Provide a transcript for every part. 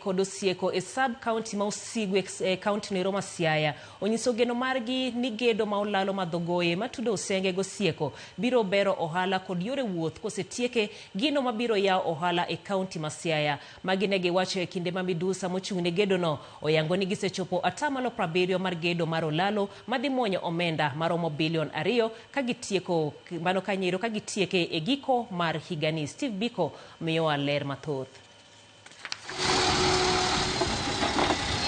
kod Osieko e sub county ma Usigu e county noero ma Siaya onyiso geno margi ni gedo ma olalo ma Dhogoye matudo Usenge gOsieko biro bero ohala kod yore wuoth kosetieke gino mabiro yawo ohala e county ma Siaya. Magi ne giwacho e kinde ma midusa mochung' ne gedono oyango ni gisechopo atamalo 70 mar gedo mar olalo madhi muonyo omenda maromo bilion 2 ka gitieko mano kanyero ka gitieke e giko mar higani. Steve Biko miyowa ler mathoth.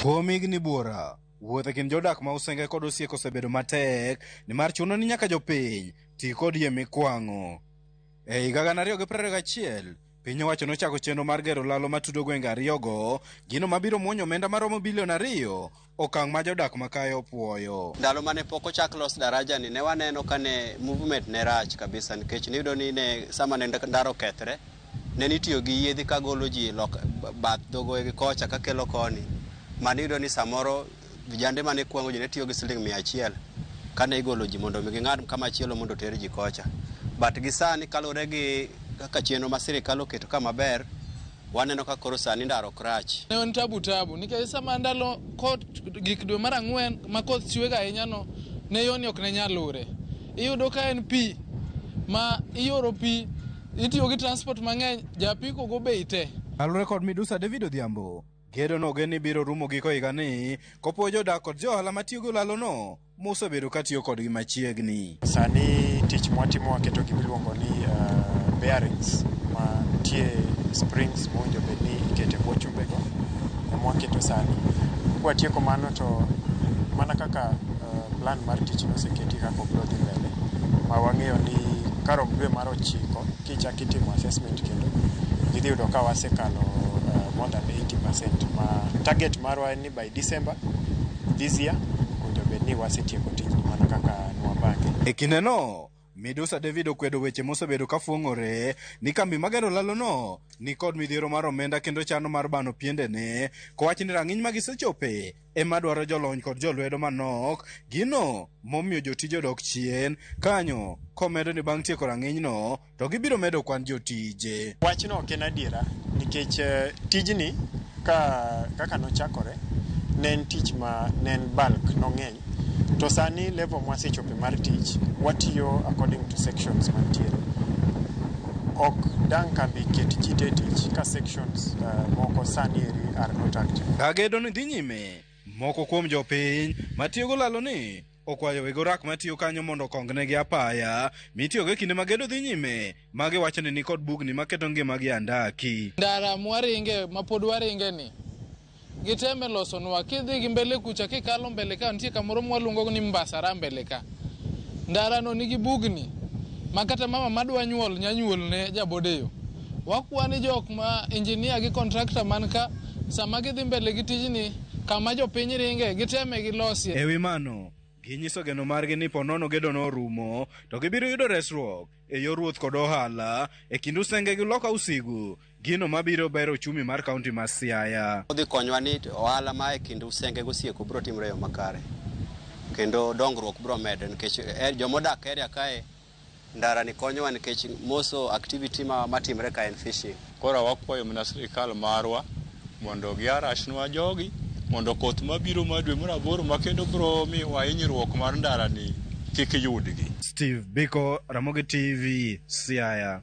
Kuom higni buora, wuoth e kind jodak ma Usenge kod Osieko osebedo matek nimar chuno ni nyaka jopiny ti kod yie mikwang'o. E higa 2021, piny owacho nochako chenro mar gero lalo matudo gwenge ariyogo, gino mabiro muonyo omenda maromo bilion 2, okang' ma jodak makayo opuoyo. Ndalo mane pok ochak los daraja ni ne waneno ka ne movement ne rach kabisa nikech niyudo ni ne sama ne ndara okethre ne nitiyo gi yiedhi kagolo ji lok bath Dhogoye gi kocha kakelo koni mane iyudo ni samoro vijande mane kwang'o ji ne tiyo gi siling 100 kane igolo ji mondo mi ging'ad kama chielo mondo oter ji kocha. But gi sani kaluwore gi kaka chenro ma sirikal oketo ka maber, waneno ka koro sani ndara ok rach. Ne en tabu tabu nikech sama ndalo koth gik dwe mar ang'wen ma koth chwega ahinya no ne yoni ok ne nyal lure. Iyudo ka en pi ma ioro pi itiyo gi transport mang'eny japiko go bei te. Kaluwore kod midusa David Odhiambo, gedo no ogen ni biro rumo giko higani kopuoyo jodak kod jo ohala matiyo gi olalono mosebedo katiyo kodgi machiegni. Sani tich mwatimo waketo gima iluongo ni bearings ma nitie springs mowinjo bed ni iketo e bwo chumbego ema waketo sani. Kwatieko mano to mana kaka plan mar tich noseketi kaka obiro dhi mbele ma wang'eyo ni karom dwe mar 9 kichak itimo assessment kendo gidhi yudo ka wasekalo more than 80% ma target marwa en ni by December this year owinjo bed ni wasetieko tijni mana kaka nwapange. E kindeno, midusa David okwedo weche mosebedo ka fuong'ore ni kambi magero lalono ni kod midhiero mar omenda kendo chano mar bano piendene kowacho ni rang'iny ma gisechope ema dwaro jolony kod jolwedo manok, gino momiyo jotije odok chien kanyo, komedo ni bang' tieko rang'inyno to gibiro medo kwan jotije. Wachno ok en adiera nikech tijni ka kaka nochakore ne en tich ma ne en bulk nong'eny to sani level mwasechope mar tich watiyo according to sections mantiere. Ok dang' kambi ket ji te e tich ka sections moko sani eri are not active. Ka gedo ni dhi nyime, moko kuom jopiny matiyo go lalo ni okwayo weg orak matiyo kanyo mondo okongnegi apaya mitiyogo e kinde ma gedo dhi nyime, ma giwacho ni nikod bugni maketo ngimagi andaki. Ndara mwaringe mapod waringe ni giteme losonwa kidhi gi mbele kucha kikalo mbele ka nitie kamoro mwaluongo ni Mbasara mbele ka. Ndara no nigi bugni ma kata mama madwa nyuol nya nyuol ne jabodeyo. Wakwa ni jok ma engineer gi contractor man ka sama gidhi mbele gi tijni kama jopiny ringe giteme gilosie. E wi mano, ginyiso geno margi ni ponono gedono orumo to gibiro yudo resruok e yor wuoth kod ohala e kind Usenge gi loka Usigu, gino mabiro bero uchumi mar kaunti ma Siaya. Odhi konywa ni ohala ma e kind Usenge gi Osieko biro timore e yo makare kendo dongruok biro medre nikech jomodak area kae ndara ni konyowa nikech moso activity matimre ka en fishing. Koro wakwayo mana sirikal marwa mondo giarashnwa jogi mondo koth mabiro mar dwe mar 8 ma kendo biro miyowa hinyruok mar ndara ni kik yudgi. Steve Biko, Ramogi TV, Siaya.